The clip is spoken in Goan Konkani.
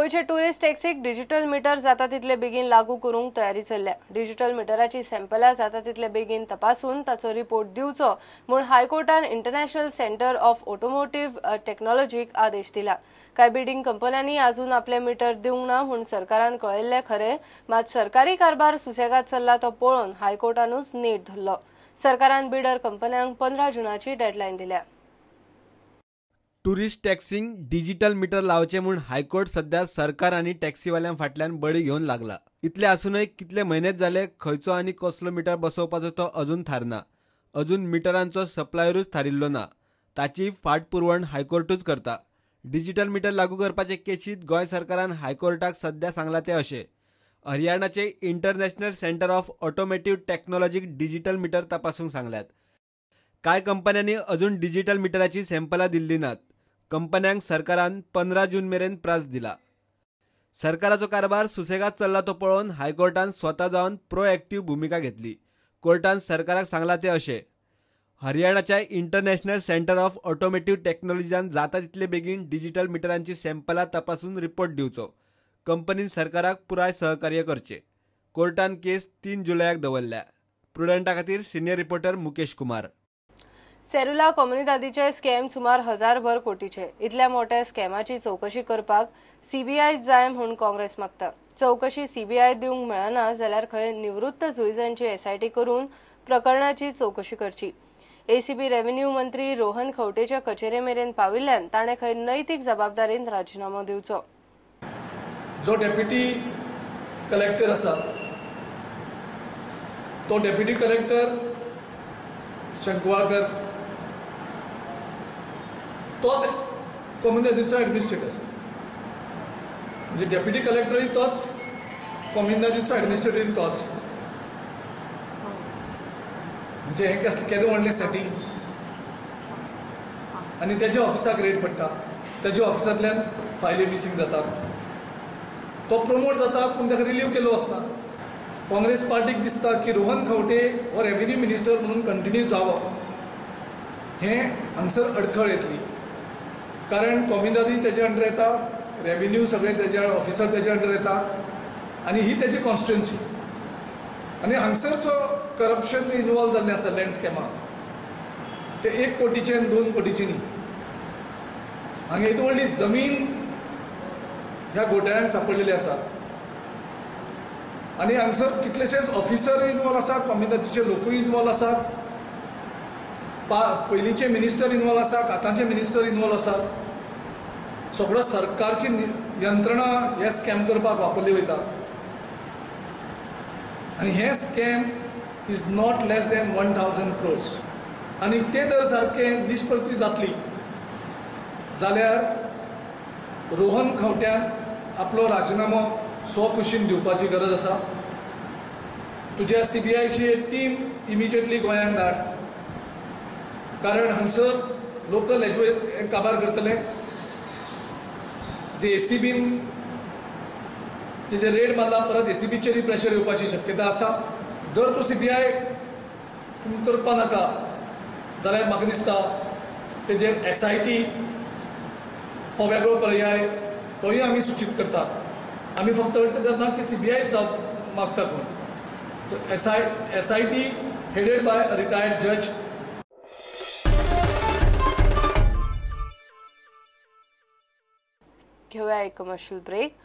गोंयचे टुरिस्ट टॅक्सीक डिजिटल मिटर जाता तितले बेगीन लागू करूंक तयारी चल्ल्या। डिजिटल मिटराची सॅम्पलां जाता तितले बेगीन तपासून ताचो रिपोर्ट दिवचो म्हूण हायकोर्टान इंटरनॅशनल सेंटर ऑफ ऑटोमोटिव्ह टेक्नॉलॉजीक आदेश दिला। कांय बिडिंग कंपन्यांनी अजून आपले मिटर दिवंक ना म्हूण सरकारान कळयल्लें खरें, मात सरकारी कारभार सुसेगाद चल्ला तो पळोवन हायकोर्टानूच नेट धरलो। सरकारान बिडर कंपन्यांक 15 जुनाची डेडलायन दिल्या। टुरिस्ट टॅक्सींक डिजिटल मिटर लावचे म्हूण हायकोर्ट सध्या सरकार आनी टॅक्सीवाल्यां फाटल्यान बळी घेवन लागला। इतले आसूनय कितले म्हयनेच जाले खंयचो आनी कसलो मिटर बसोवपाचो तो अजून थारना। अजून मिटरांचो सप्लायरूच थारिल्लो ना, ताची फाटपुरवण हायकोर्टूच करता। डिजिटल मिटर लागू करपाचे केशीत गोंय सरकारान हायकोर्टाक सध्या सांगला ते अशें, हरियाणाचे इंटरनॅशनल सेंटर ऑफ ऑटोमेटीव टेक्नॉलॉजीक डिजिटल मिटर तपासूंक सांगल्यात। कांय कंपन्यांनी अजून डिजिटल मिटराची सॅम्पलां दिल्ली नात। कंपन्यांक सरकारान 15 जून मेरेन प्रास दिला। सरकाराचो कारभार सुसेगाद चल्ला तो पळोवन हायकोर्टान स्वता जावन प्रोएक्टिव्ह भुमिका घेतली। कोर्टान सरकाराक सांगला ते अशें, हरियाणाच्या इंटरनॅशनल सेंटर ऑफ ऑटोमेटीव टेक्नॉलॉजीन जाता तितले बेगीन डिजिटल मिटरांची सॅम्पलां तपासून रिपोर्ट दिवचो। कंपनीन सरकाराक पुराय सहकार्य करचें। कोर्टान केस 3 जुलयाक दवरल्या। प्रुडंटा खातीर सिनियर रिपोर्टर मुकेश कुमार। सेरुला कोमुनिदादीचे स्कॅम सुमार 1000 कोटीचे। इतल्या मोठ्या स्कॅमाची चौकशी करपाक सीबीआय जाय म्हूण काँग्रेस मागता। चौकशी सीबीआय दिवंक मेळना जाल्यार खंय निवृत्त जुईजांची एसआयटी करून प्रकरणाची चौकशी करची। एसीबी रेव्हेन्यू मंत्री रोहन खंवटेच्या कचेरे मेरेन पाविल्ल्यान ताणें खंय नैतीक जबाबदारीन राजिनामो दिवचो। जो डेप्युटी कलेक्टर आसा तो डेप्युटी कलेक्टर शंकवाळकर तोच कोमुनिदादीचो एडमिनिस्ट्रेटर, म्हणजे डेप्युटी कलेक्टरय तोच, कोमुनिदादीचो एडमिनिस्ट्रेटरय तोच। म्हणजे हें कसलें केदें व्हडलें सेटींग। आनी तेज्या ऑफिसाक रेड पडटा, तेज्या ऑफिसांतल्यान फायली मिसींग जातात, तो प्रमोट जाता पूण ताका रिलीव केल्लो आसता। काँग्रेस पार्टीक दिसता की रोहन खंवटे हो रेव्हेन्यू मिनिस्टर म्हणून कंटिन्यू जावप हें हांगसर अडखळ येतली, कारण कोमुनिदादी तेज्या अंडर येता, रेव्हेन्यू सगळें तेज्या ऑफिसर तेज्या अंडर येता आनी ही तेजी कॉन्स्टिट्युएन्सी। आनी हांगसरचो करप्शन जे इनवॉल्व जाल्लें आसा लँड स्कॅमाक ते 1 कोटीचें आनी 2 कोटीचें न्ही। हांगा येदी व्हडली जमीन ह्या घोटाळ्यांक सापडलेली आसा आनी हांगसर कितलेशेच ऑफिसर इनवॉल्व आसात, कोमुनिदादीचे लोकूय इनवॉल्व आसात, पयलींचे मिनिस्टर इनवॉल्व आसात, आतांचे मिनिस्टर इनवॉल्व आसात। सगळो सरकारची यंत्रणा हे स्कॅम करपाक वापरली वयता आनी हे scam is not less than 1000 crores. आनी ते जर सारकें निष्पत्ती जातली जाल्यार रोहन खंवट्यान आपलो राजिनामो स्वखुशीन दिवपाची गरज आसा। तुज्या सीबीआयची एक टीम इमिजिएटली गोंयांक धाड, कारण हांगसर लोकल एज्युए काबार करतले। जे एसीबीन जे रेड मारला परत एसीबीचेरय प्रेशर येवपाची शक्यता आसा। जर तूं सीबीआय तूं करपा नाका जाल्यार म्हाका दिसता तेजेर एसआयटी हो वेगळो पर्याय तोय आमी सूचीत करतात। आमी फक्त अट करना की सीबीआय जावं मागतात म्हणून। SIT headed by a retired जज। घेऊया एक कमर्शियल ब्रेक।